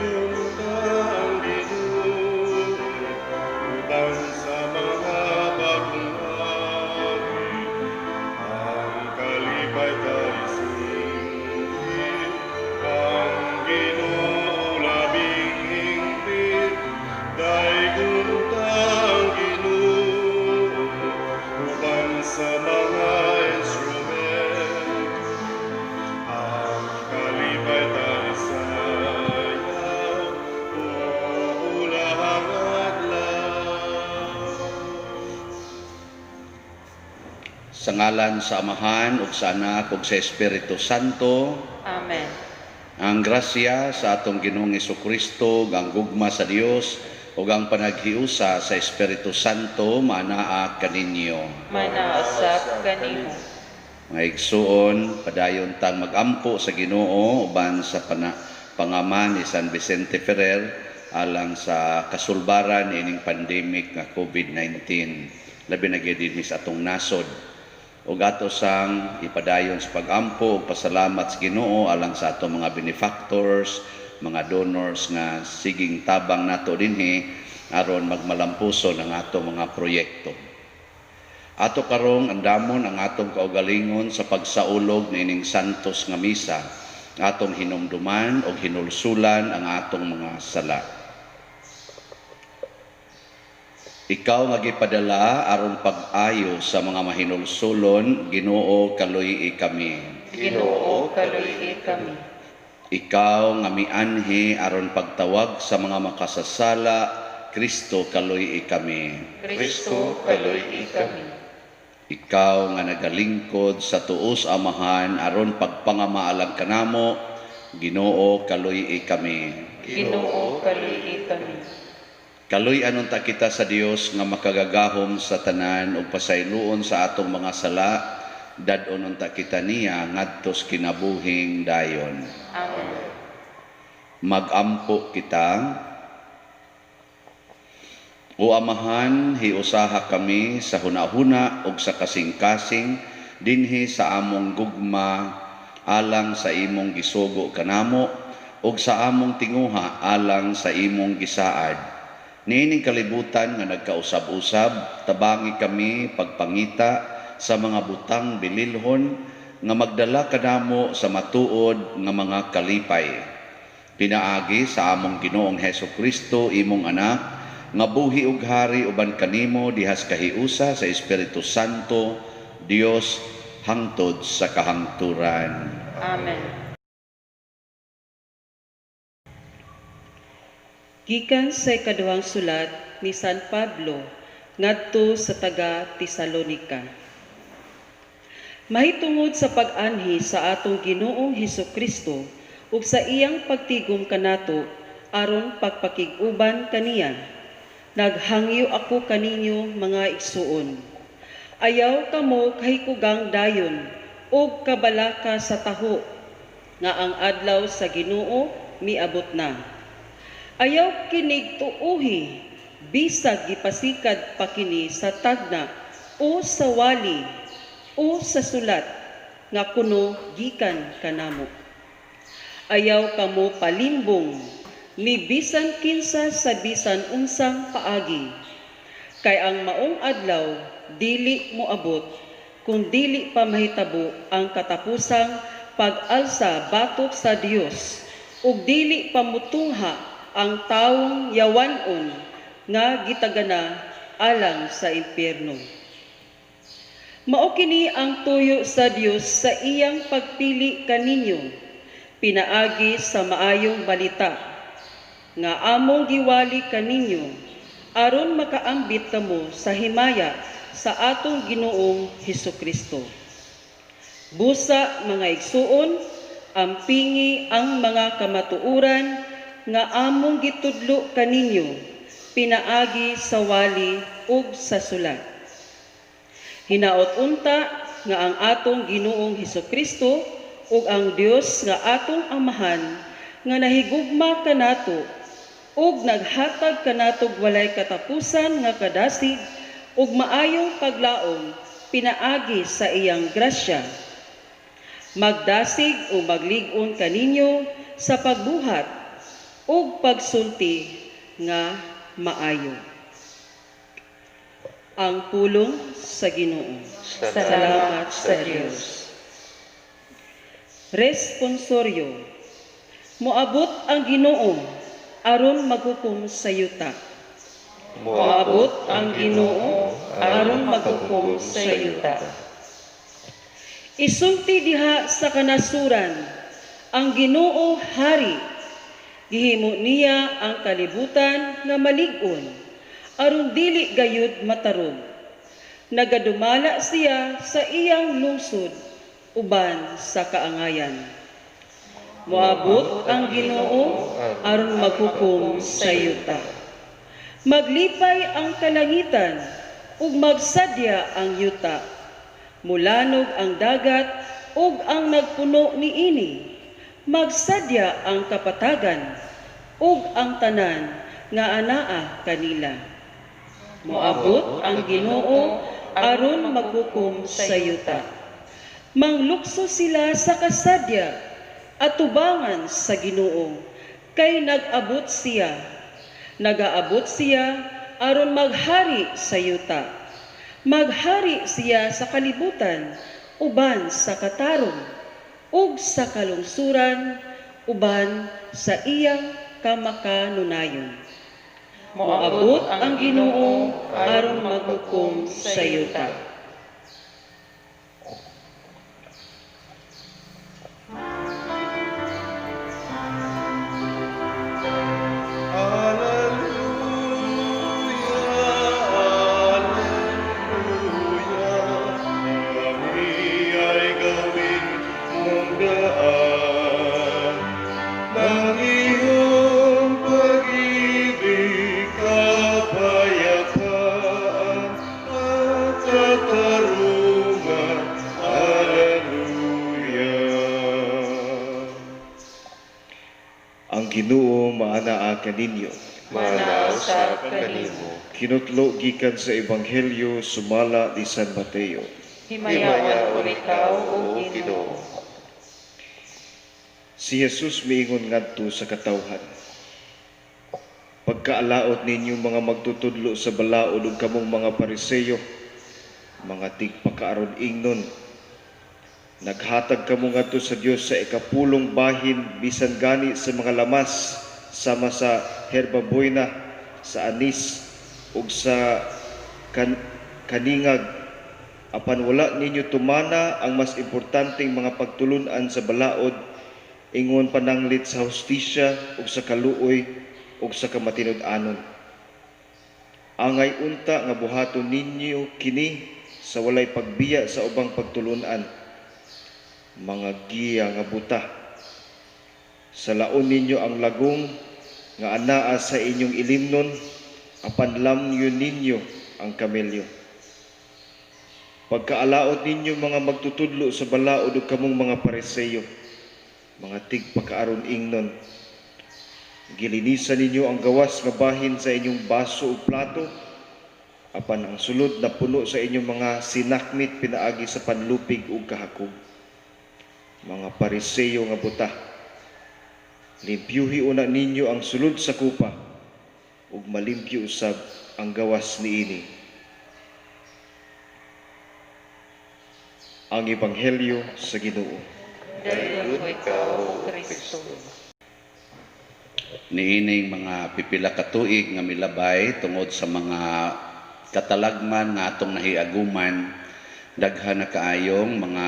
Daigong ang Ginoo uban sa mga bagong awit. Ang kalipay tay singit, ang Ginoo labing hingpit. Daigong ang Ginoo uban sa mga instrumento. Ang kalipay tay sayaw, pupulahang adlaw. Sa ngalan sa Amahan ug sa Anak ug sa Espiritu Santo. Amen. Ang grasya sa atong Ginoong Kristo, ug ang gugma sa Dios ug ang panaghiusa sa Espiritu Santo maanaa kaninyo. Manaa usab kanimo. Mga igsuon, padayon tang magampo sa Ginoo uban sa pangama ni San Vicente Ferrer alang sa kasulbaran ining pandemic nga COVID-19. Labi na gyud dinhi sa atong nasod. Ug ato sang ipadayon sa pagampo ug pasalamat sa Ginoo alang sa atong mga benefactors, mga donors nga siging tabang nato dinhi aron magmalampuson ang atong mga proyekto. Ato karong andamon ang atong kaugalingon sa pagsaulog niining santos nga misa. Atong hinumduman og hinulsulan ang atong mga sala. Ikaw nga gipadala aron pag-ayo sa mga mahinulsulon, Ginoo, kaluy-i kami. Ginoo, kaluy-i kami. Ikaw nga mianhi aron pagtawag sa mga makasasala, Kristo, kaluy-i kami. Kristo, kaluy-i kami. Ikaw nga nagalingkod sa tuos Amahan aron pagpangamaalang kanamo, Ginoo, kaluy-i kami. Ginoo, kaluy-i kami. Kaluy-an unta kita sa Dios nga makagagahom sa tanan ug pasayloon sa atong mga sala, dad-on unta kita niya ngadtos kinabuhing dayon. Amen. Magampo kita. O Amahan, hiusaha kami sa hunahuna ug sa kasing-kasing dinhi sa among gugma alang sa imong gisugo kanamo ug sa among tinguha alang sa imong gisaad. Niining kalibutan nga nagkausab-usab, tabangi kami pagpangita sa mga butang bililhon nga magdala kanamo sa matuod nga mga kalipay. Pinaagi sa among Ginoong Heso Kristo, imong anak, nga buhi ug hari uban kanimo dihas kahiusa sa Espiritu Santo, Dios hangtod sa kahangturan. Amen. Gikan sa ikaduhang sulat ni San Pablo ngadto sa taga Tesalonika. Mahitungod sa pag-anhi sa atong Ginoong Hesus Kristo ug sa iyang pagtigom kanato aron pagpakig-uban kaniya, naghangyo ako kaninyo, mga igsuon. Ayaw kamo kahikugang dayon ug kabalaka sa taho nga ang adlaw sa Ginoo miabot na. Ayaw kinig tuuhi, bisag gipasikad pa kini sa tagna o sa wali o sa sulat nga kuno gikan kanamo. Ayaw kamo palimbong ni bisan kinsa sa bisan unsang paagi, kay ang maong adlaw dili moabot kung dili pa mahitabo ang katapusang pag-alsa batok sa Dios ug dili pa mutungha ang tawong yawanon nga gitagana alang sa impyerno. Mao kini ang tuyo sa Dios sa iyang pagpili kaninyo pinaagi sa maayong balita nga among giwali kaninyo aron makaambit kamo sa himaya sa atong Ginoong Hesus Kristo. Busa, mga igsuon, ampingi ang mga kamatuoran nga among gitudlo kaninyo pinaagi sa wali ug sa sulat. Hinaot unta nga ang atong Ginoong Hesus Kristo ug ang Dios nga atong Amahan nga nahigugma kanato ug naghatag kanatog walay katapusan nga kadasig ug maayong paglaom pinaagi sa iyang grasya, magdasig o maglig-on kaninyo sa pagbuhat ug pagsulti nga maayo. Ang pulong sa Ginoo. Salamat sa Dios. Responsoryo. Moabot ang Ginoo aron maghukom sa yuta. Moabot ang Ginoo aron maghukom sa yuta. Isulti diha sa kanasuran, ang Ginoo hari. Gihimo niya ang kalibutan nga malig-on, aron dili gayud matarog. Nagadumala siya sa iyang lungsod uban sa kaangayan. Moabot ang Ginoo aron maghukom sa yuta. Maglipay ang kalangitan ug magsadya ang yuta. Mulanog ang dagat ug ang nagpuno niini. Magsadya ang kapatagan ug ang tanan nga anaa kanila. Moabot ang Ginoo aron maghukom sa yuta. Manglukso sila sa kasadya at tubangan sa Ginoo, kay nag-abot siya. Nagaabot siya aron maghari sa yuta. Maghari siya sa kalibutan uban sa katarong ug sa kalungsuran uban sa iyang kamakanunayon. Moabot ang Ginoo aron maghukom sa yuta. Alleluia, Alleluia, kami ay gawin mong daan ng iyong pag-ibig, kapayapaan at katarungan. Alleluia. Ang Ginoo maanaa kaninyo. Manaa usab kanimo. Kinutlo gikan sa Ebanghelyo sumala ni San Mateo. Himayaon ikaw, O Ginoo. Si Jesus miingon ngadto sa katawhan. Pagkaalaot ninyo mga magtutudlo sa balaod ug kamong mga Pariseyo, mga tigpakaaron ingnon, naghatag kamo ngadto sa Dios sa ikapulong bahin bisan gani sa mga lamas sama sa herba buena, sa anis ug sa kaningag, apan wala ninyo tumana ang mas importanteng mga pagtulun-an sa balaod, ingon pananglit sa hustisya ug sa kaluoy ug sa kamatinud-anon. Angay unta nga buhaton ninyo kini sa walay pagbiya sa ubang pagtulun-an. Mga giya nga buta, salaon ninyo ang lagong nga anaa sa inyong ilimnon, apan lamyon ninyo ang kamelyo. Pagkaalaot ninyo mga magtutudlo sa balaod ug kamong mga Pariseyo, mga tigpakaaron ingnon, gilinisan ninyo ang gawas nga bahin sa inyong baso ug plato, apan ang sulod na puno sa inyong mga sinakmit pinaagi sa panlupig ug kahakog. Mga Pariseyo nga buta, limpyuhi una ninyo ang sulod sa kupa ug malimpyo usab ang gawas niini. Ang Ebanghelyo sa Ginoo. Dayon ikaw, O Kristo. Niining mga pipila ka tuig nga milabay tungod sa mga katalagman nga atong nahiaguman, daghan na kaayong mga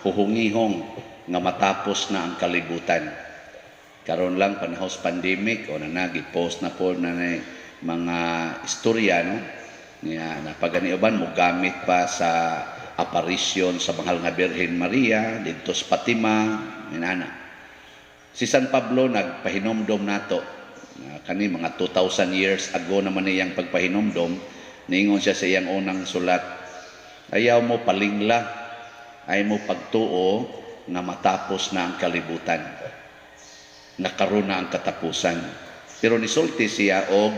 huhungihong nga matapos na ang kalibutan. Karon lang panahon sa pandemic o na nagi-post na po na mga istorya, no? Niya napagani uban mo gamit pa sa aparisyon sa Mahal nga Birhen Maria didto sa Fatima, inana. Si San Pablo nagpahinomdom nato kani mga 2,000 years ago naman niyang pagpahinomdom. Niingon siya sa iyang unang sulat, ayaw mo palingla, ay mo pagtuo nga matapos na ang kalibutan. Nakaroon na ang katapusan. Pero nisulti siya og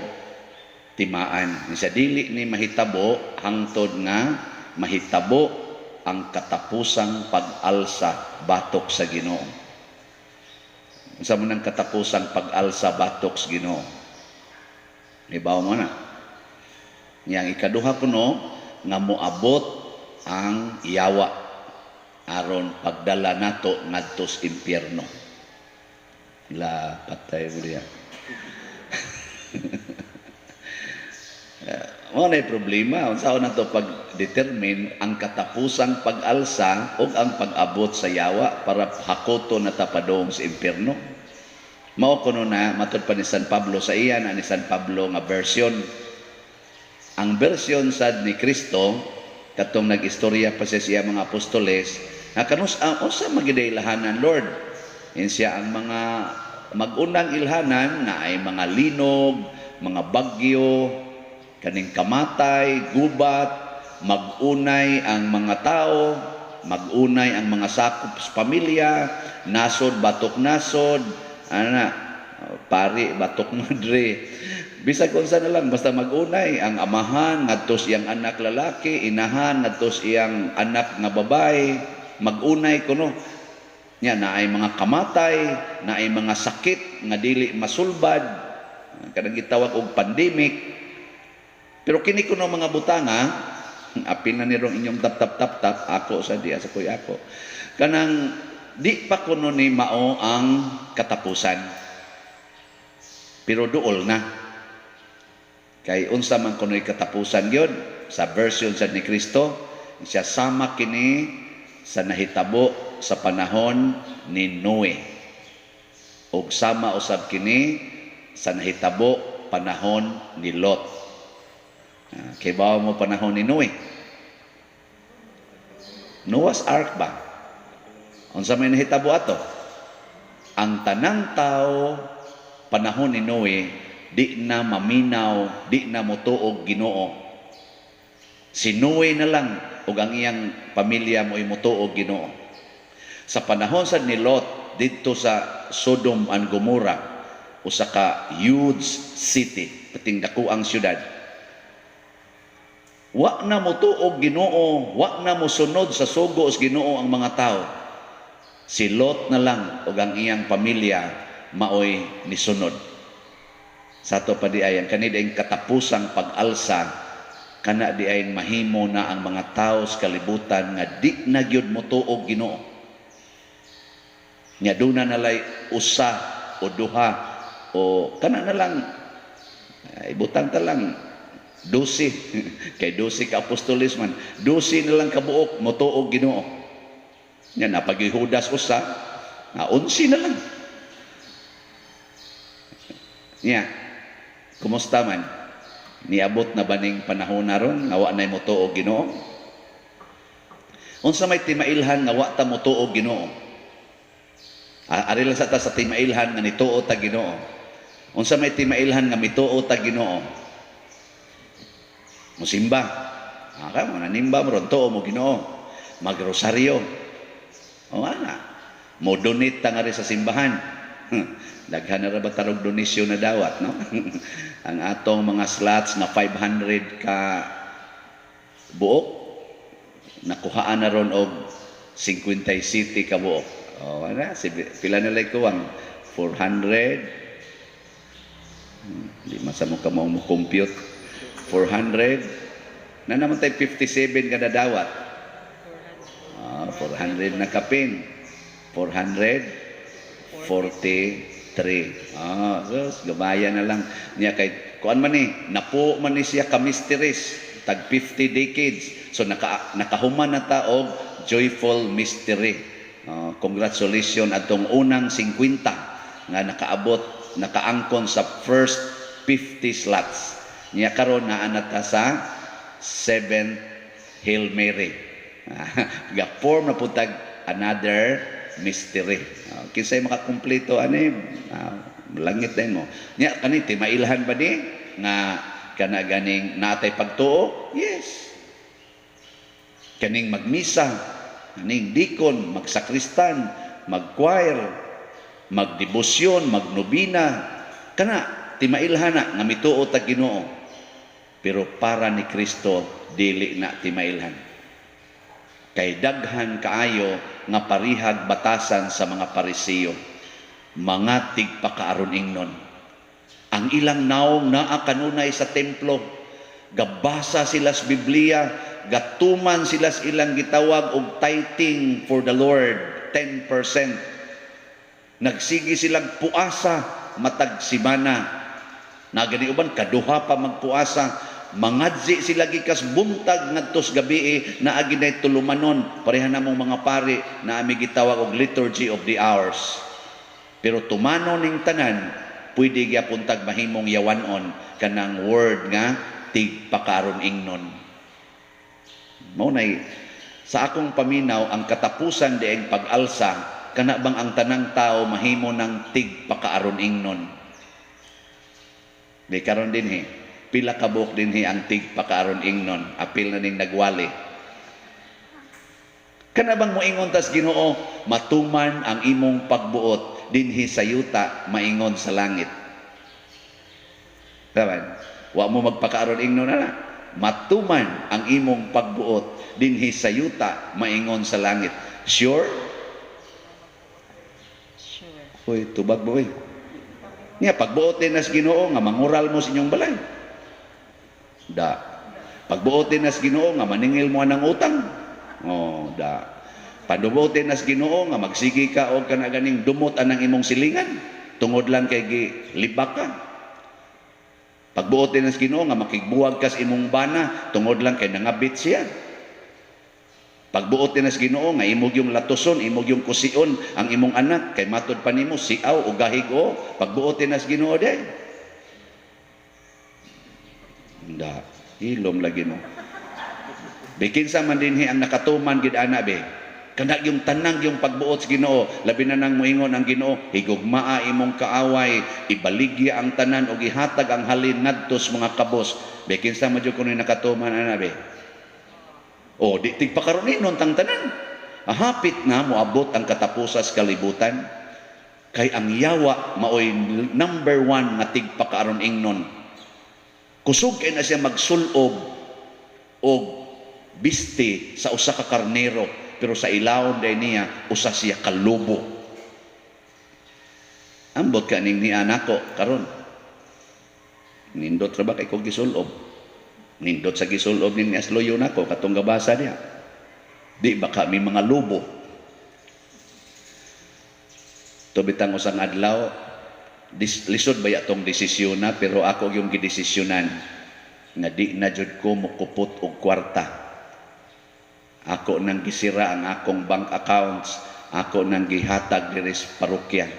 timaan. Sa dili ni mahitabo hangtod nga mahitabo ang katapusang pag-alsa batok sa Ginoo. Unsa man ang katapusang pag-alsa batok sa Ginoo? Ibaw mo na. Yang ikaduha kuno nga moabot ang yawa aron pagdala nato ngadto sa impyerno. La patay mo diya. Mao na problema unsa nato pag-determine ang katapusang pag-alsa ug ang pag-abot sa yawa para hakoto na ta padung sa impyerno. Mao kuno na matud pa ni San Pablo sa iya na ni San Pablo nga version. Ang version sad ni Kristo katong nag-istorya pa siya sa iya mga apostoles nga kanus unsa magiday ilhanan, Lord? Insiya ang mga mag-unang ilhanan na ay mga linog, mga bagyo, kaning kamatay, gubat, mag-unay ang mga tao, mag-unay ang mga sakop sa pamilya, nasod batok nasod, ana, pari batok madre. Bisag unsa na lang basta mag-unay ang amahan ngadto sa iyang anak lalaki, inahan ngadto sa iyang anak nga babae, mag-unay kuno. Nya naay mga kamatay, naay mga sakit nga dili masulbad, kanang gitawag og pandemic. Pero kini kuno mga butanga, apil na nirong inyong tap tap tap tap, ako sa diya sa kuy ako. Kanang di pa kuno ni mao ang katapusan. Pero duol na. Kay unsa man kuno'y katapusan gyud sa version sad ni Kristo, siya sama kini sa nahitabo sa panahon ni Noe. Ug sama usab kini sa nahitabo panahon ni Lot. Kay bawo mo panahon ni Noe. Noah's Ark ba? Unsa may nahitabo ato? Ang tanang tao panahon ni Noe di na maminaw, di na motuog Ginoo. Si Noe na lang ug ang iyang pamilya mo'y motuog Ginoo. Sa panahon sad ni Lot didto sa Sodom and Gomorrah, usa ka huge city, pating dako ang syudad. Wa na motuog Ginoo, wa na mosunod sa sugo sa Ginoo ang mga tao. Si Lot na lang ug ang iyang pamilya maoy nisunod. Sa ato pa di ay ang kani diay katapusang pag-alsa, kana di ay mahimo na ang mga tao sa kalibutan nga di na gyud motuog Ginoo. Nya duna nalay usa o duha o kana na lang ibutang ta lang 12 kay 12 ka apostoles man, 12 na lang kabuok motuog Ginoo. Nya napag-Judas usa, na 11 na lang. Nya kumusta man? Niabot na ba ning panahon na ron nga wa nay motuog Ginoo? Unsa may timailhan nga wa ta motuog Ginoo? Ari lang sa ta sa timailhan nga nituo ta Ginoo. Unsa may timailhan nga mituo ta Ginoo? Musimba. Ka mo nanimba mo ron tuo mo Ginoo. Magrosaryo. O ana. Mo donate ta nga rin sa simbahan. Daghan na ra ba tarog donasyon na dawat, no? Ang atong mga slots na 500 ka buok, nakuhaan na ron og 57 ka buok. O ana, si pila na lay kuwang 400. Di man sa mo ka mo compute. 400. Na naman tayo 57 kada dawat. 400 na kapin. 443. Sus, gabaya na lang niya kay kuan man ni, napo man ni siya ka mysteries tag 50 decades. So nakahuman na ta og joyful mystery. Congratulations atong unang 50 nga nakaabot, nakaangkon sa first 50 slots. Niya karon naa na ta sa 7th Hail Mary. Ga-form na pud tag another mystery. Kinsay makakumpleto ani, langit din mo. Nya kani timailhan ba ni nga kana ganing natay pagtuo? Yes. Kaning magmisa, kaning dikon, magsakristan, mag-choir, magdebosyon, magnobina, kana timailhan na nga mituo ta Ginoo. Pero para ni Kristo dili na timailhan. Kay daghan kaayo nga parihag batasan sa mga Parisiyo. Mga tigpakaaron ingnon. Ang ilang naong naa kanunay sa templo, gabasa sila sa Biblia, gatuman sila sa ilang gitawag og tithing for the Lord, 10%. Nagsige silang puasa matag simana. Nagani uban kaduha pa magpuasa, mangadzi sila gikas buntag ngadtos gabi, naa ginay tulumanon, pareha namong mga pari na ami gitawag og liturgy of the hours. Pero tumano ning tanan, pwede gyapon tag mahimong yawanon kanang word nga tigpakaron ingnon. Mao nay sa akong paminaw, ang katapusan dieng pag-alsa, kana bang ang tanang tao mahimo ng tigpakaaron ingnon. Di karon dinhi, pila ka buok dinhi ang tigpakaaron ingnon? Apil na ning nagwali. Kana bang moingon tas Ginoo, "Matuman ang imong pagbuot dinhi sa yuta maingon sa langit"? Taman, wa mo magpakaaron ingnon na. Matuman ang imong pagbuot dinhi sa yuta maingon sa langit. Sure? Sure. Uy, tubag mo eh. Nga, pagbuot din nas Ginoo nga mangural mo sa inyong balay. Da. Pagbuot din nas Ginoo nga maningil mo ng utang. Oh, da. Pagbuot din nas Ginoo nga magsige ka og kana ganing dumot anang imong silingan tungod lang kay gi libak ka. Pagbuot din nas Ginoo nga makigbuwag ka sa imong bana tungod lang kay nangabit siya. Pagbuot din nas Ginoo nga imong yung latuson, imong yung kusion ang imong anak kay matod pa nimo siaw o gahig o pagbuot din nas Ginoo day. Da, ilom lagi mo. Bikin sa man dinhi ang nakatuman gid ana be. Kana yung tanang yung pagbuot sa Ginoo, labi na nang moingon ang Ginoo, higugmaa imong kaaway, ibaligya ang tanan og ihatag ang halin ngadto sa mga kabos. Bikin sa man jud kuno nakatuman ana be. O di tigpakaroon tang tanan. Hapit na moabot ang katapusas kalibutan. Kay ang yawa maoy number one nga tigpakaaron ingnon. Kusog kay na siya magsulob og biste sa usa ka karnero, pero sa ilawom day niya usa siya ka lobo. Ambot ka ning niya nako karon. Nindot ra ba kay ko gisulob? Nindot sa gisulob ning asloyo nako katong gabasa niya. Di ba kami mga lobo? Tubitang usang adlaw, lisod ba tong desisyon na, pero ako yung gidesisyonan nga di na jud ko mukupot og kwarta. Ako nang gisira ang akong bank accounts, ako nang gihatag diri sa parokya.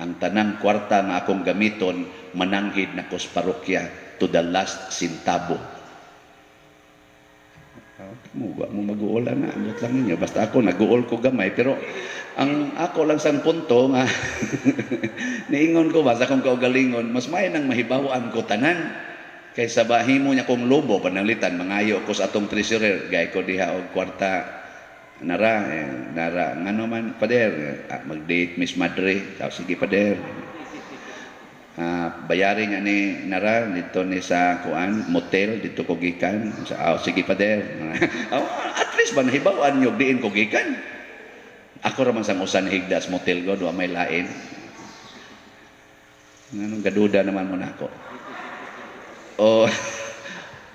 Ang tanang kwarta nga akong gamiton mananghid nako sa parokya to the last centavo. Mo ba mo mag-uol na, ambot lang ninyo. Basta ako nag-uol ko gamay, pero ang ako lang sang punto nga niingon ko ba sa akong kaugalingon, mas may nang mahibaw-an ko tanan kaysa bahimo niya kong lobo. Pananglitan mangayo ko sa atong treasurer, gay ko diha og kwarta nara eh, nara ngano man, pader? Ah, mag-date Miss Madre. Ah, sige pader. Ah, bayari nga ni nara dito ni sa kuan motel dito ko gikan sa. Ah, sige pader. Ah, at least ba nahibaw-an nyo diin ko gikan. Ako ra man sang usan higdas motel ko, wa may lain. Nganong gaduda naman mo nako? O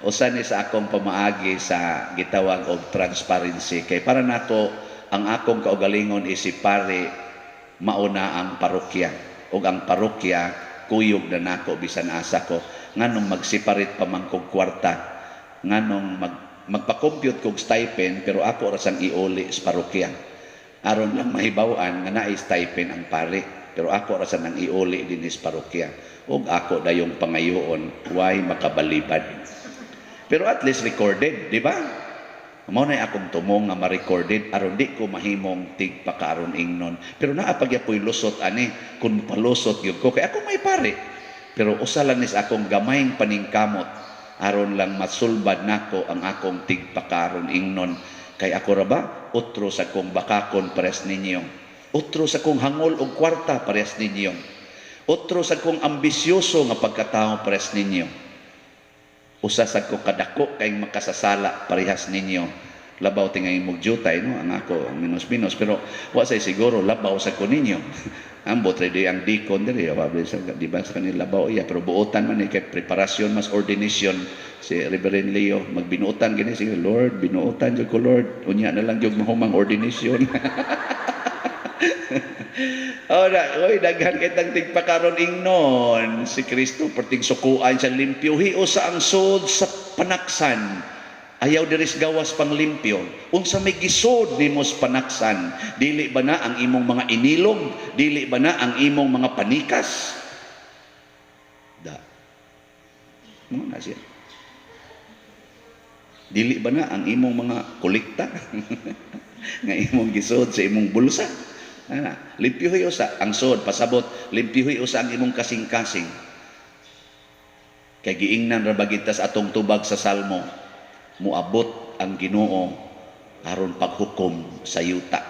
usa ni sa akong pamaagi sa gitawag og transparency, kay para nako ang akong kaugalingon isip pare, mauna ang parokya ug ang parokya kuyog na nako bisan asa ko. Nganong mag-separate pa man kog kwarta? Nganong magpa-compute kog stipend, pero ako ra sang iuli sa parokya aron lang mahibaw-an nga naay stipend ang pare, pero ako ra sa nang iuli dinhi sa parokya ug ako dayong pangayoon way makabalibad? Pero at least recorded, di ba? Mao na akong tumong nga ma-recorded aron di ko mahimong tigpakaaron ingnon. Pero naa pagyapoy lusot ani kung palusot gyud ko kay ako may pare. Pero usa lang nis akong gamayng paningkamot aron lang masulbad nako ang akong tigpakaaron ingnon. Kay ako ra ba, otro sa kong bakakon pares ninyo. Otro sa kong hangol og kwarta pares ninyo. Otro sa kong ambisyoso nga pagkatao pares ninyo. Usa sa ko kadako kay makasasala parehas ninyo. Labaw tingay mog jutay, no? Ang ako ang minus-minus, pero wa say siguro labaw sa ko ninyo. Ambot ready ang deacon diri, wa sa di ba sa kanila labaw iya, pero buotan man ni kay preparasyon mas ordination si Reverend Leo, magbinuotan gini sige Lord, binuotan jud ko Lord, unya na lang jud mahumang ordination. Oh, na, oy, daghan kay tang tigpakaron ingnon si Kristo perting sukuan siya limpyo usa ang sod sa panaksan. Ayaw diris gawas pang limpyo. Unsa may gisod nimo sa panaksan? Dili ba na ang imong mga inilog? Dili ba na ang imong mga panikas? Da. Mo na siya. Dili ba na ang imong mga kolekta? Nga imong gisod sa imong bulsa? Ana, limpyohi usa ang sod pasabot, limpyohi usa ang imong kasing-kasing. Kay giingnan ra ba kita sa atong tubag sa Salmo, muabot ang Ginoo aron paghukom sa yuta.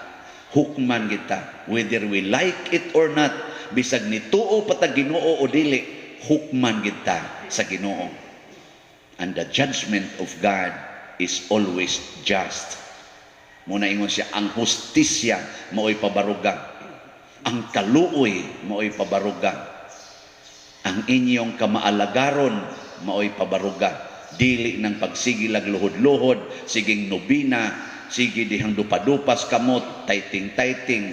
Hukman kita whether we like it or not, bisag nituo pa ta Ginoo o dili, hukman kita sa Ginoo. And the judgment of God is always just. Muna ingon siya, ang hustisya mao'y pabaruga. Ang kaluoy mao'y pabaruga. Ang inyong kamaalagaron mao'y pabaruga. Dili ng pagsigilag luhod-luhod, siging nobina, sige dihang dupa-dupas kamot, tayting-tayting.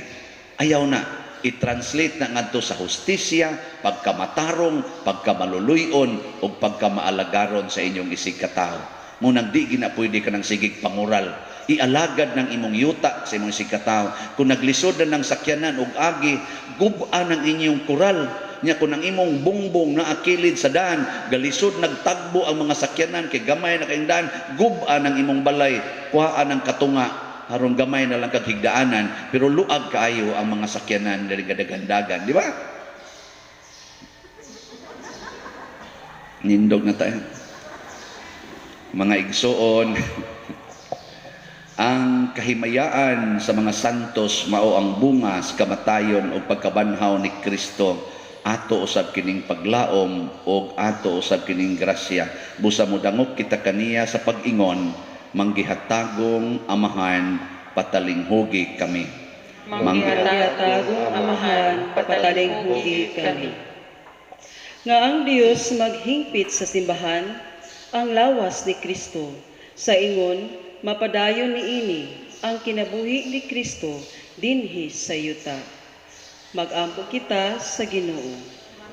Ayaw na, i-translate na ngadto sa hustisya, pagkamatarong, pagkamaluluyon, o pagkamaalagaron sa inyong isig katawo. Munang di gina pwede ka ng sigig pangural. Ialagad ng imong yuta sa imong isig katawo. Kung naglisod na ng sakyanan og agi, gub-a ng inyong kural. Nya kung ang imong bongbong na akilid sa daan, galisod nagtagbo ang mga sakyanan kay gamay na kayong daan, gub-a ng imong balay, kuhaan ng katunga, aron gamay na lang kag higdaanan, pero luag kaayo ang mga sakyanan diri gadagandagan, di ba? Nindog na tayo. Mga igsoon, ang kahimayaan sa mga santos mao ang bunga sa kamatayon o pagkabanhaw ni Kristo. Ato usab kining paglaom og ato usab kining grasya. Busa modangop kita kaniya sa pag-ingon, manggihatagong Amahan, patalinghugi kami. Manggihatagong Amahan, patalinghugi kami. Nga ang Dios maghingpit sa simbahan, ang lawas ni Kristo, sa ingon mapadayon niini ang kinabuhi ni Kristo dinhi sa yuta. Magampo kita sa Ginoo.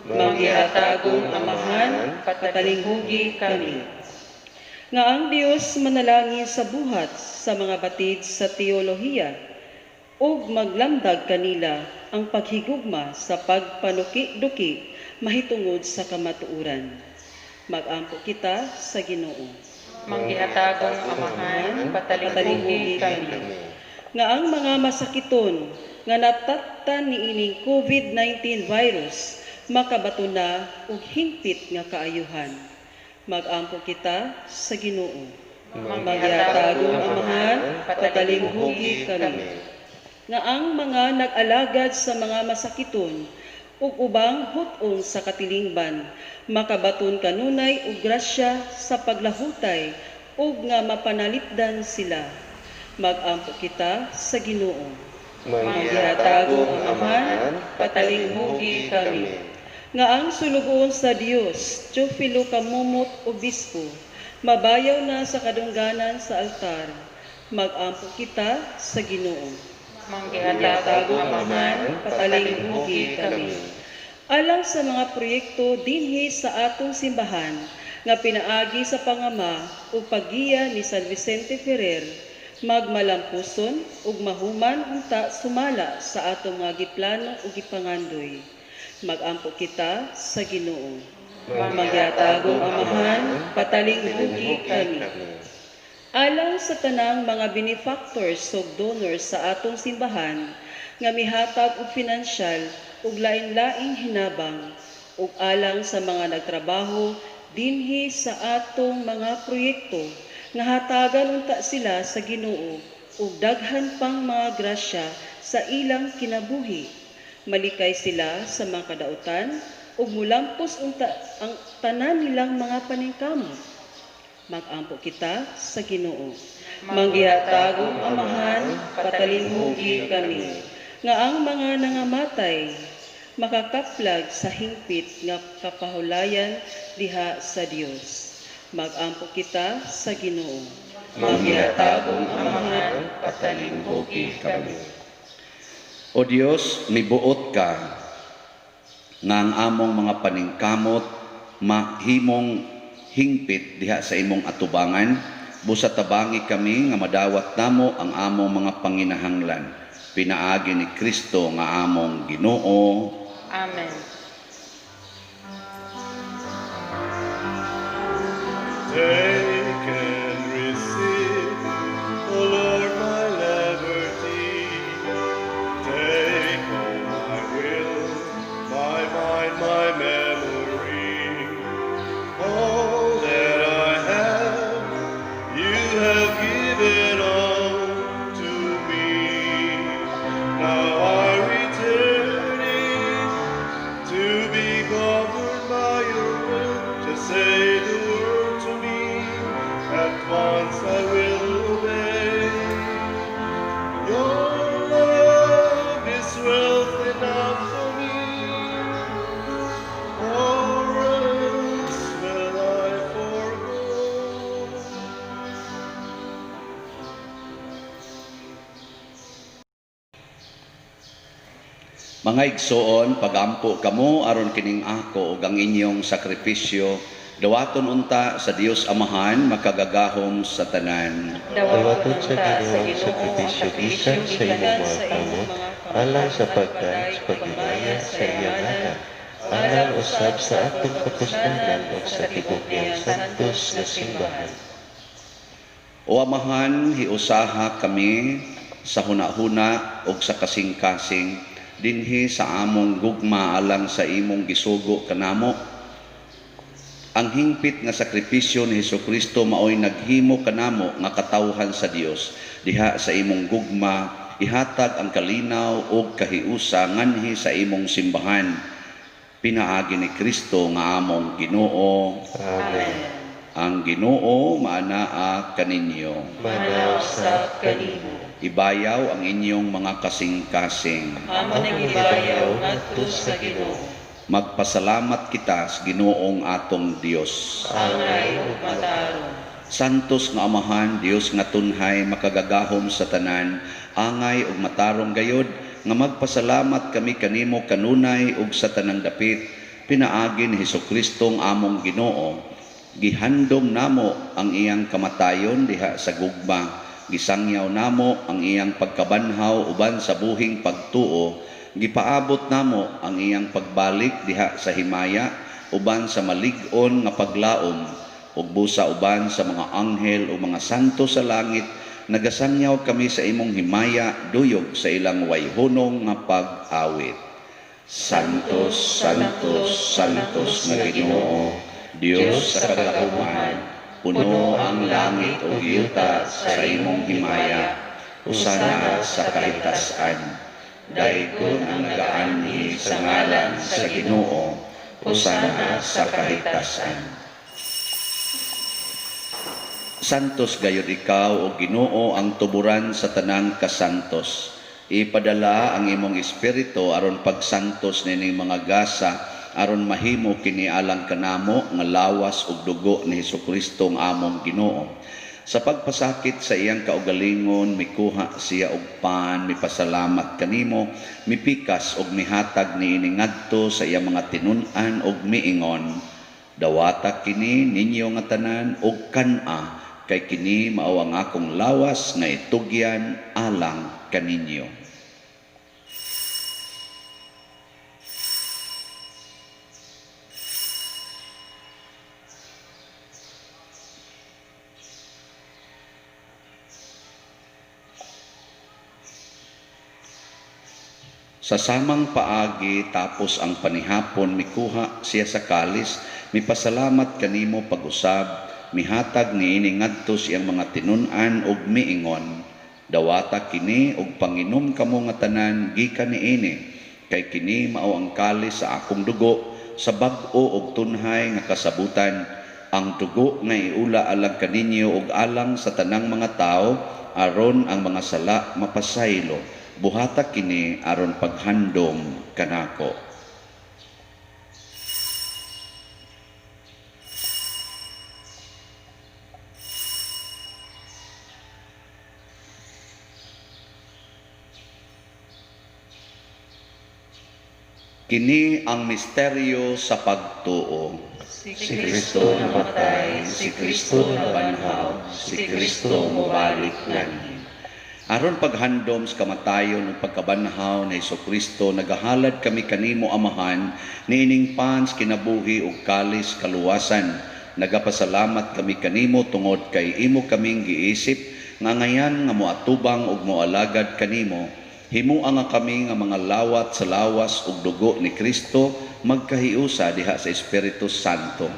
Manggihatagong Amahan, patalinghugi kami. Nga ang Dios manalangin sa buhat sa mga batid sa teolohiya ug maglamdag kanila ang paghigugma sa pagpanuki-duki mahitungod sa kamatuoran. Magampo kita sa Ginoo. Manggihatagong Amahan, patalinghugi kami. Nga ang mga masakiton nga natattan niining COVID-19 virus makabato na og hingpit nga kaayuhan. Magampo kita sa Ginoo. Manggihatagong Amahan, patalinghugi kami. Nga ang mga nag-alagad sa mga masakiton ug ubang hut-on sa katilingban makabaton kanunay og grasya sa paglahutay ug nga mapanalipdan sila. Magampo kita sa Ginoo. Manggihatagong Amahan, patalinghugi kami. Nga ang sulugoon sa Dios, Teofilo Camomot Obispo, mabayaw na sa kadungganan sa altar. Magampo kita sa Ginoo. Manggihatagong Amahan, patalinghugi kami. Alang sa mga proyekto dinhi sa atong simbahan nga pinaagi sa pangama ug paggiya ni San Vicente Ferrer, magmalampuson ug mahuman unta sumala sa atong mga giplano ug gipangandoy. Magampo kita sa Ginoo. Manggihatagong Amahan, patalinghugi kami. Alang sa tanang mga benefactors ug donors sa atong simbahan nga mihatag og pinansyal ug lain-laing hinabang ug alang sa mga nagtrabaho dinhi sa atong mga proyekto nga hatagan unta sila sa Ginoo ug daghan pang mga grasya sa ilang kinabuhi. Malikay sila sa mga kadautan ug mulampos unta ang tanan nilang mga paningkamot. Magampo kita sa Ginoo. Manggihatagong Amahan, patalinghugi kami, nga ang mga nangamatay makakaplag sa hingpit nga kapahulayan diha sa Dios. Magampo kita sa Ginoo. Manggihatagong Amahan, patalinghugi kami. O Dios, mibuot ka nga ang among mga paningkamot mahimong hingpit diha sa imong atubangan, busa tabangi kami nga madawat namo ang among mga panginahanglan. Pinaagi ni Kristo nga among Ginoo. Amen. Take and receive, O Lord, my liberty. Take all my will, my mind, my memory. All that I have, you have given all to me. Now I return it to be governed by your will. Just say the word to me, at once I will obey. Your love is wealth enough for me, or else will I forego. Mga igsoon, pagampo kamo aron kining ako ug ang inyong sakripisyo dawaton unta sa Dios Amahan makagagahom sa tanan. Dawaton sa Ginoo ang sakripisyo gikan sa imong mga kamot, alang sa pagdaan sa paghimaya sa iyang ngalan, alang usab sa atong kapuslanan ug sa tibuok niyang santos nga simbahan. O Amahan, hiusaha kami sa hunahuna ug sa kasing-kasing dinhi sa among gugma alang sa imong gisugo kanamo. Ang hingpit nga sakripisyo ni Hesukristo maoy naghimo kanamo nga katawhan sa Dios. Diha sa imong gugma ihatag ang kalinaw ug kahiusa nganhi sa imong simbahan. Pinaagi ni Kristo nga among Ginoo. Amen. Ang Ginoo maanaa kaninyo. Manaw sa kanimo. Ibayaw ang inyong mga kasing-kasing. Amo nang ibayaw ngadto sa Ginoo. Magpasalamat kita sa Ginoong atong Dios. Angay ug matarong. Santos nga Amahan, Dios nga tunhay, makagagahom sa tanan, angay ug matarong gayod, nga magpasalamat kami kanimo kanunay ug sa tanang dapit, pinaagi ni Hesukristong among Ginoo. Gihandom namo ang iyang kamatayon diha sa gugma, gisangyaw namo ang iyang pagkabanhaw uban sa buhing pagtuo, gipaabot namo ang iyang pagbalik diha sa himaya uban sa malig-on nga paglaom, ug busa uban sa mga anghel o mga santo sa langit, nagasangyaw kami sa imong himaya duyog sa ilang wayhunong nga pag-awit. Santos, Santos, Santos nga Ginoo, Dios sa kagahuman, puno ang langit ug yuta sa imong himaya, usana sa kahitasan. Daygon ang nagaanhi sa ngalan sa Ginoo, usana sa kahitasan. Santos gayud ikaw o Ginoo ang tuburan sa tanang kasantos. Ipadala ang imong espiritu aron pagsantos nining mga gasa, aron mahimo kini alang kanamo nga lawas ug dugo ni Hesukristo ang among Ginoo. Sa pagpasakit sa iyang kaugalingon, mikuha siya og pan, mipasalamat kanimo, mipikas og mihatag niini ngadto sa iyang mga tinun-an og miingon, dawata kini ninyo nga tanan og kan-a, kay kini mao ang akong lawas nga itugyan alang kaninyo. Sa samang paagi tapos ang panihapon, mikuha siya sa kalis, mipasalamat kanimo pag-usab, mihatag niini ngadto siyang mga tinun-an og miingon, dawata kini og panginom kamo nga tanan gikan niini, kay kini mao ang kalis sa akong dugo sa bag-o og tunhay nga kasabutan. Ang dugo nga iula alang kaninyo ug alang sa tanang mga tawo aron ang mga sala mapasaylo. Buhata kini aron paghandom kanako. Kini ang misteryo sa pagtuo. Si Kristo namatay, si Kristo nabanhaw, si Kristo mobalik nganhi. Aron paghandom sa kamatayon ug pagkabanhaw ni Hesukristo, nagahalad kami kanimo, Amahan, niining pans kinabuhi ug kalis kaluwasan. Nagapasalamat kami kanimo tungod kay imo kaming giisip nga ngayan nga moatubang ug moalagad kanimo. Himua nga kami nga mga lawat sa lawas ug dugo ni Kristo magkahiusa diha sa Espiritu Santo.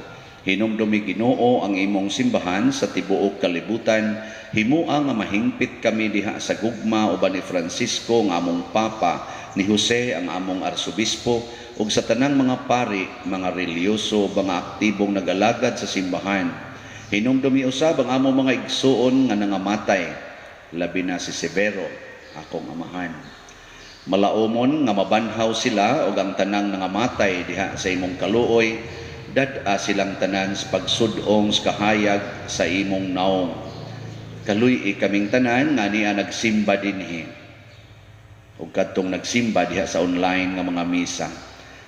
Hinumdumi, Ginoo, ang imong simbahan sa tibuok kalibutan. Himua nga mahingpit kami diha sa gugma uban ni Francisco nga among Papa, ni Jose ang among Arsobispo, ug sa tanang mga pari, mga relihiyoso, mga aktibong nagalagad sa simbahan. Hinumdumi usab ang among mga igsuon nga nangamatay, labi na si Severo, akong amahan. Malaumon nga mabanhaw sila ug ang tanang nangamatay diha sa imong kaluoy, dad-a silang tanan sa pagsud-ong sa kahayag sa imong naong. Kaluy-i kaming tanan nga niya nagsimba dinhi ug kadtong nagsimba diha sa online nga mga misa.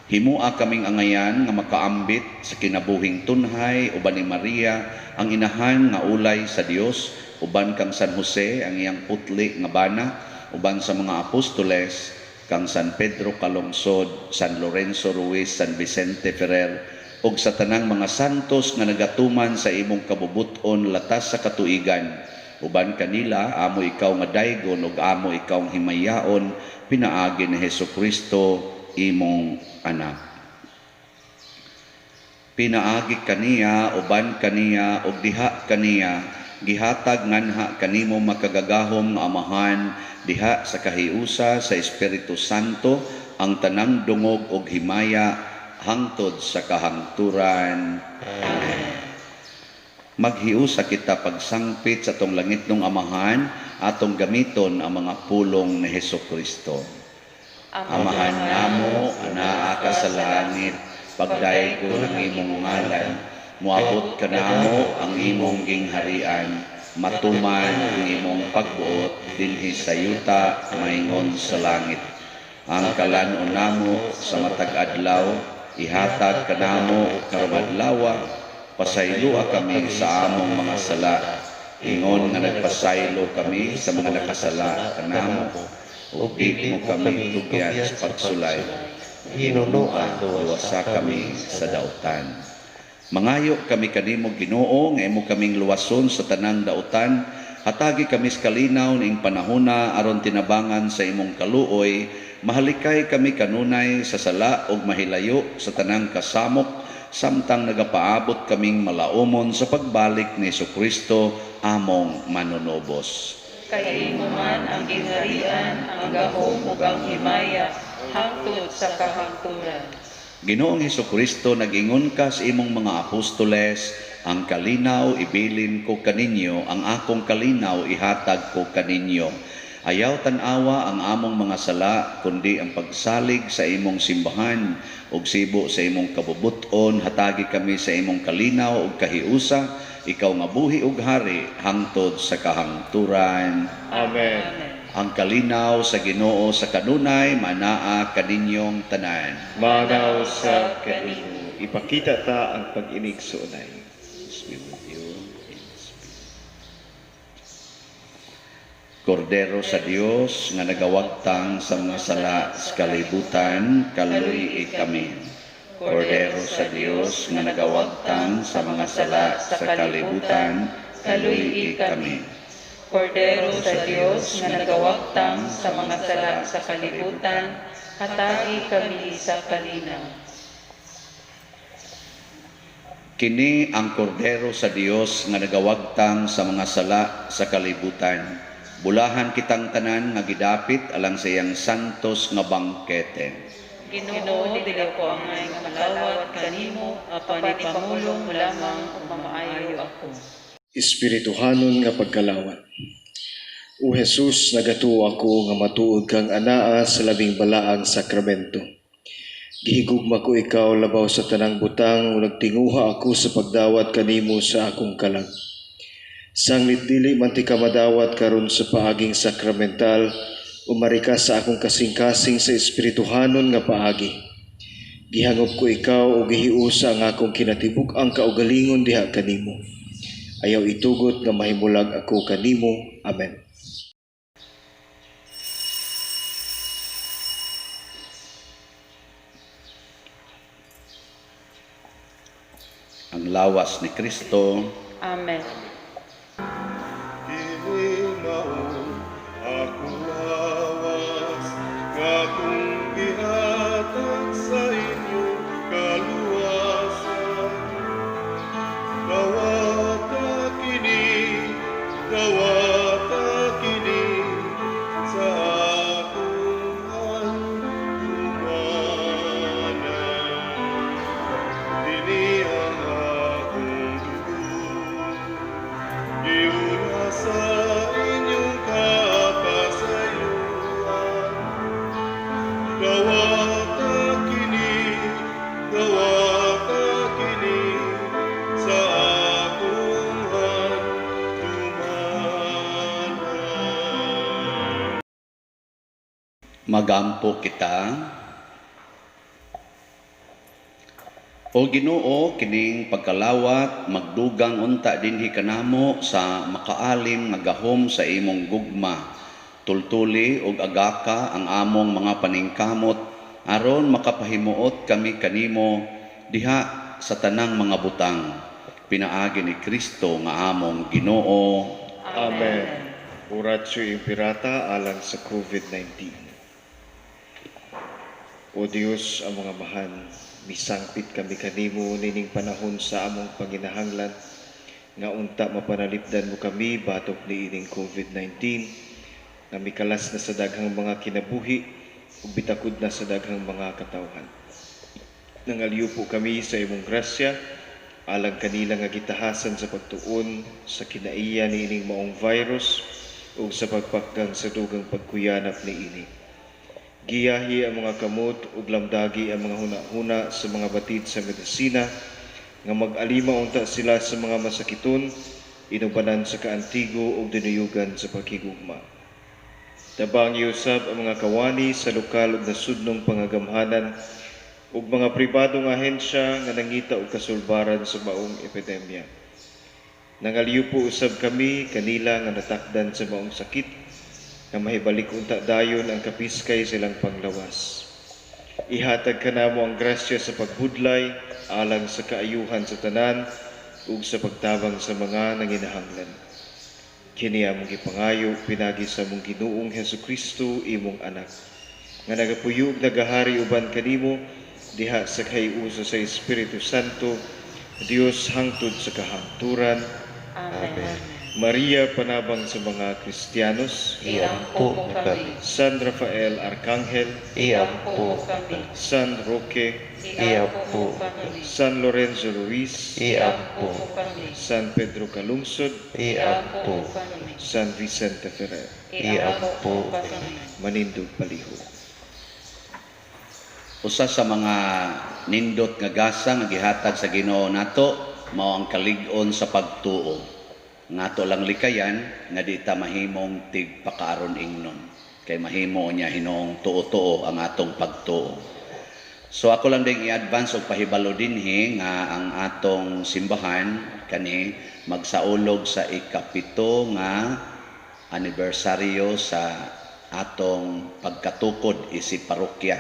Himua kaming angayan nga makaambit sa kinabuhing tunhay uban ni Maria ang inahan nga ulay sa Dios, uban kang San Jose ang iyang putli nga bana, uban sa mga apostoles kang San Pedro Calungsod, San Lorenzo Ruiz, San Vicente Ferrer, ug sa tanang mga santos nga nagatuman sa imong kabubut-on latas sa katuigan. Uban kanila amo ikaw nga daygon ug amo ikaw nga himayaon pinaagi ni Hesukristo imong anak. Pinaagi kaniya, uban kaniya, ug diha kaniya, gihatag nganha kanimo makagagahom nga Amahan diha sa kahiusa sa Espiritu Santo ang tanang dungog ug himaya hangtod sa kahangturan. Amen. Maghiusa kita pagsangpit sa atong langitnong Amahan, atong gamiton ang mga pulong ni Hesukristo. Amahan namo, anaa ka sa langit, pagdaygon ang imong ngalan, moabot kanamo ang imong gingharian, matuman ang imong pagbuot dinhi sa yuta maingon sa langit. Ang kalan-on namo sa matag adlaw ihatag kanamo karong adlawa, pasayloa kami sa among mga sala, ingon nga nagpasaylo kami sa mga nakasala kanamo, ug di mo kami tugyan sa pagsulay, Hinunoa, luwasa kami sa dautan. Mangayo kami kanimo, Ginoo, nga imo kaming luwason sa tanang dautan. Hatagi kami sa kalinaw ning panahona aron tinabangan sa imong kaluoy, mahalikay kami kanunay sa sala ug mahilayo sa tanang kasamok samtang nagapaabot kaming malaumon sa pagbalik ni Hesukristo among manunubos. Kay imo man ang gingharian, ang gahom ug ang himaya hangtod sa kahangturan. Ginoong Hesukristo, nag-ingon ka sa imong mga apostoles, ang kalinaw ibilin ko kaninyo, ang akong kalinaw ihatag ko kaninyo. Ayaw tan-awa ang among mga sala, kundi ang pagsalig sa imong simbahan ug sibo sa imong kabubut-on, hatagi kami sa imong kalinaw ug kahiusa, ikaw nga buhi ug hari hangtod sa kahangturan. Amen. Ang kalinaw sa Ginoo sa kanunay manaa kaninyong tanan. Manaw sa kanimo. Ipakita ta ang pag-inig suunay. Peace be with you and spirit. Kordero sa Dios nga nagawagtang sa mga sala sa kalibutan, kaluy kami. Kordero sa Dios nga nagawagtang sa mga sala sa kalibutan, kaluy kami. Kordero sa Dios nga nagawagtang sa mga sala sa kalibutan, hatagi kami sa kalinaw. Kini ang kordero sa Dios nga nagawagtang sa mga sala sa kalibutan. Bulahan kitang tanan nga gidapit alang sa iyang santos nga bangkete. Ginoo, dili ako angay nga malawat kanimo, apan ipamulong mo lamang ug mamaayo ako. Espirituhanon nga pagkalawat. O Jesus, nagatuo ako nga matuod kang anaa sa labing balaang sakramento. Gihigugma ko ikaw labaw sa tanang butang ug nagtinguha ako sa pagdawat kanimo sa akong kalag. Sanglit dili man ti ka madawat karon sa paaging sakramental, umari ka sa akong kasing-kasing sa espirituhanon nga paagi. Gihangop ko ikaw ug gihiusa ang akong kinatibuk-ang kaugalingon diha kanimo. Ayaw itugot nga mahimulag ako kanimo. Amen. Ang lawas ni Kristo. Amen. Kini mao akong lawas nga akong gihatag sa inyong kaluwasan. Dawata kini, dawata kini sa akong handumanan. Kini ang akong dugo, giuna sa inyong kapasayloan. Dawata kini, dawata kini sa akong handumanan. Magampo kita. O Ginoo, kining pagkalawat magdugang unta dinhi kanamo sa makaalim nga gahom sa imong gugma. Tultuli og agaka ang among mga paningkamot aron makapahimuot kami kanimo diha sa tanang mga butang. Pinaagi ni Kristo nga among Ginoo. Amen. Oratio Imperata alang sa COVID-19. O Dios, ang mga mahan, misangpit kami kanimo nining panahon sa among panginahanglan nga unta mapanalipdan mo kami batok niining COVID-19 nga mikalas na sa daghang mga kinabuhi ug bitakod na sa daghang mga katawhan. Nangaliw po kami sa imong grasya alang kanila nga gitahasan sa pagtuon sa kinaiya niining maong virus ug sa pagpakgang sa dugang pagkuyanap niini. Giyahi ang mga kamot ug lamdagi ang mga huna-huna sa mga batid sa medisina nga mag-alima unta sila sa mga masakiton, inubanan sa kaantigo ug dinuyugan sa pagkigugma. Tabangi usab ang mga kawani sa lokal ug nasudnong pangagamhanan ug mga pribadong ahensya nga nangita og kasulbaran sa maong epidemya. Nangaliw po usab kami kanila nga natakdan sa maong sakit nga mahibalik unta dayon ang kapiskay silang panglawas. Ihatag kanamo ang grasya sa pagbudlay alang sa kaayuhan sa tanan ug sa pagtabang sa mga nanginahanglan. Kini among gipangayo pinagi sa among Ginoong Hesukristo, imong anak, nga nagapuyo ug nagahari uban kanimo diha sa kahiusa sa Espiritu Santo, Dios hangtod sa kahangturan. Amen. Maria, panabang sa mga Kristiyanos, Iampo mo kami. San Rafael Arcangel, Iampo mo kami. San Roque, Iampo mo kami. San Lorenzo Ruiz, Iampo mo kami. San Pedro Calungsod, Iampo mo kami. San Vicente Ferrer. Iampo mo kami. Manindog palihog. Usa sa mga nindot nga gasa nga gihatag sa Ginoo nato mao ang kalig-on sa pagtuo. Ngato lang likayan nga di ta mahimong tigpakaaron ingnon kay mahimo niya hinoong tuo-tuo ang atong pagtuo. So ako lang ding i-advance og pahibalo dinhi nga ang atong simbahan kani magsaulog sa 7 nga anibersaryo sa atong pagkatukod isip parokya,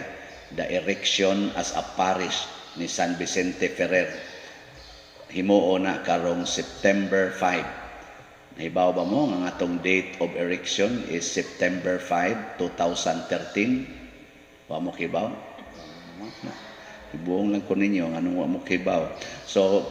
the erection as a parish ni San Vicente Ferrer. Himuo na karong September 5. Nahibaw ba mo nga atong date of erection is September 5, 2013? Wa mo kibaw? Ibuong lang ko ninyo nga anong wa mo kibaw. So,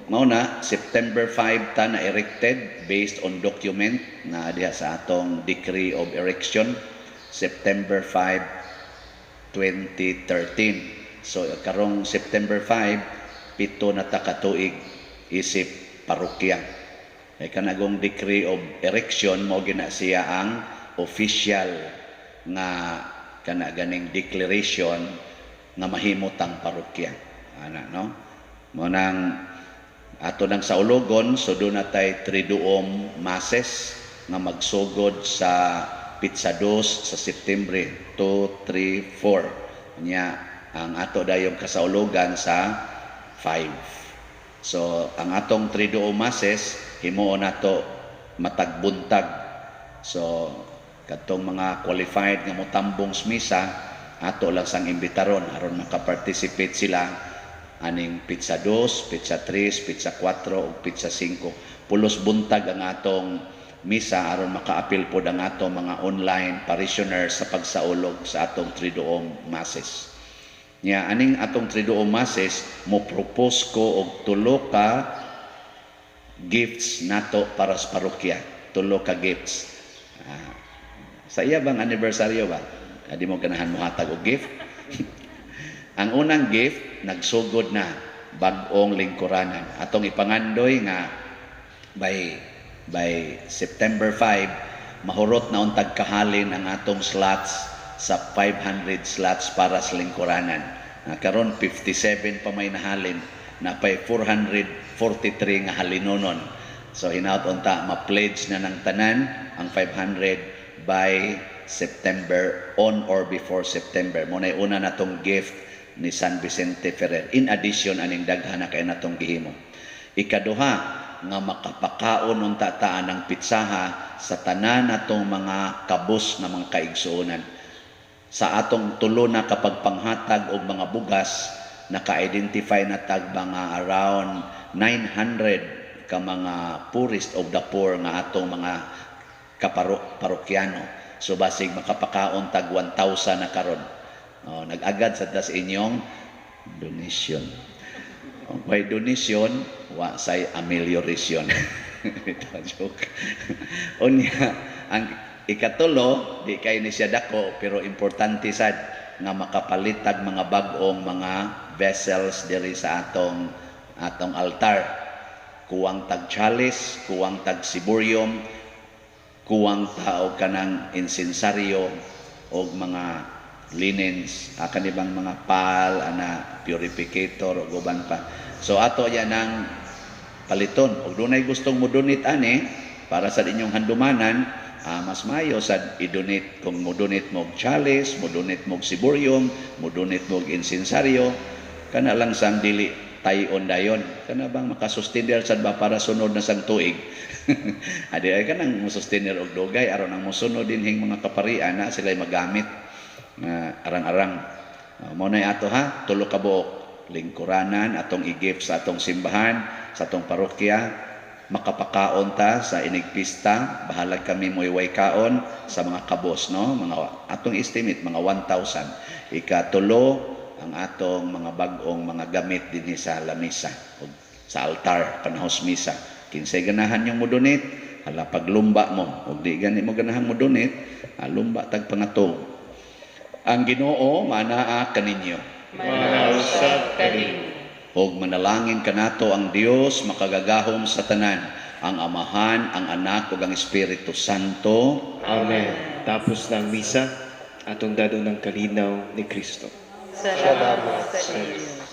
mao na, September 5 ta na erected based on document na diha sa atong decree of erection, September 5, 2013. So karong September 5, 7 na ta ka tuig isip parokya. Kay kanagong decree of erection mo gina siya ang official nga kana ganing declaration nga mahimo tang parokya. Ana, no? Mo nang ato nang saulogon, so duna na tay Triduum Masses nga magsugod sa petsa 2 sa September, 2, 3, 4. Nya ang ato dayong kasaulogan sa 5. So ang atong Triduum Masses himuon nato matag buntag. So kadtong mga qualified nga motambong sa misa, ato lang sang imbitaron aron makaparticipate sila aning petsa 2, petsa 3, petsa 4 ug petsa 5. Pulos buntag ang atong misa aron makaapil pod ang atong mga online parishioners sa pagsaulog sa atong Triduum Masses. Nya aning atong Triduum Masses, mo propose ko og tulo ka gifts nato para sa parokya. Tulo ka gifts. Sa iya bang anibersaryo ba? Adi mo ganahan mohatag og gift? Ang unang gift, nagsugod na bag-ong lingkuranan. Atong ipangandoy nga by September 5, mahurot na untag kahalin ang atong slots sa 500 slots para sa lingkuranan. Na karon 57 pa may nahalin, na pay 443 nga halinonon. So hinaut unta ma-pledge na ng tanan ang 500 by September, on or before September. Mo na una natong gift ni San Vicente Ferrer. In addition aning daghan na kay natong gihimo. Ikaduha, nga makapakaon unta ta ng pitsaha sa tanan natong mga kabus nga mga kaigsuonan. Sa atong tulo na kapag panghatag og mga bugas, naka-identify na tag mga around 900 ka mga poorest of the poor nga atong mga parokyano. So basig makapakaon tag 1,000 na karon. Oh, nag-agad sa tas inyong donation. By donation, wa say amelioration. Ito joke. Unya, ang ikatulo, di kay ni siya dako pero importante sad nga makapalitag mga bag-ong mga vessels diri sa atong atong altar. Kuwang tag chalice, kuwang tag ciborium, kuwang ta og kanang insensaryo og mga linens, kanibang mga pal, ana, purificator ug uban pa. So ato yan ang paliton. Og dunay gustong mo donate ani para sa inyong handumanan, mas maayo sad i-donate kung mo donate mo og chalice, mo donate mo og ciborium, mo donate mo og insensaryo, kana lang sang dili tayon dayon. Kana bang makasustenir sad ba para sunod na sang tuig? Adi ay kanang mosustenir og dugay aron ang mosunod dinhing mga kaparian na sila magamit nga arang-arang. Mo na ato ha, tulo ka buok lingkuranan atong i-gift sa atong simbahan, sa atong parokya, makapakaon ta sa inigpista, bahalag kami moiway kaon sa mga kabos, no? Mga atong estimate mga 1,000. Ikatulo ang atong mga bag-ong mga gamit dinhi sa lamisa o sa altar panahos misa. Kinsay ganahan yung mo donate, hala paglumba mo. Ug di gani mo ganahan mo donate, lumba tag pangatog. Ang Ginoo manaa kaninyo. Manausab kaninyo. Og manalangin kanato ang Dios makagagahom sa tanan, ang Amahan, ang Anak ug ang Espiritu Santo. Amen. Tapos ng misa, atong dadon ng kalinaw ni Kristo. Salamat sa Diyos.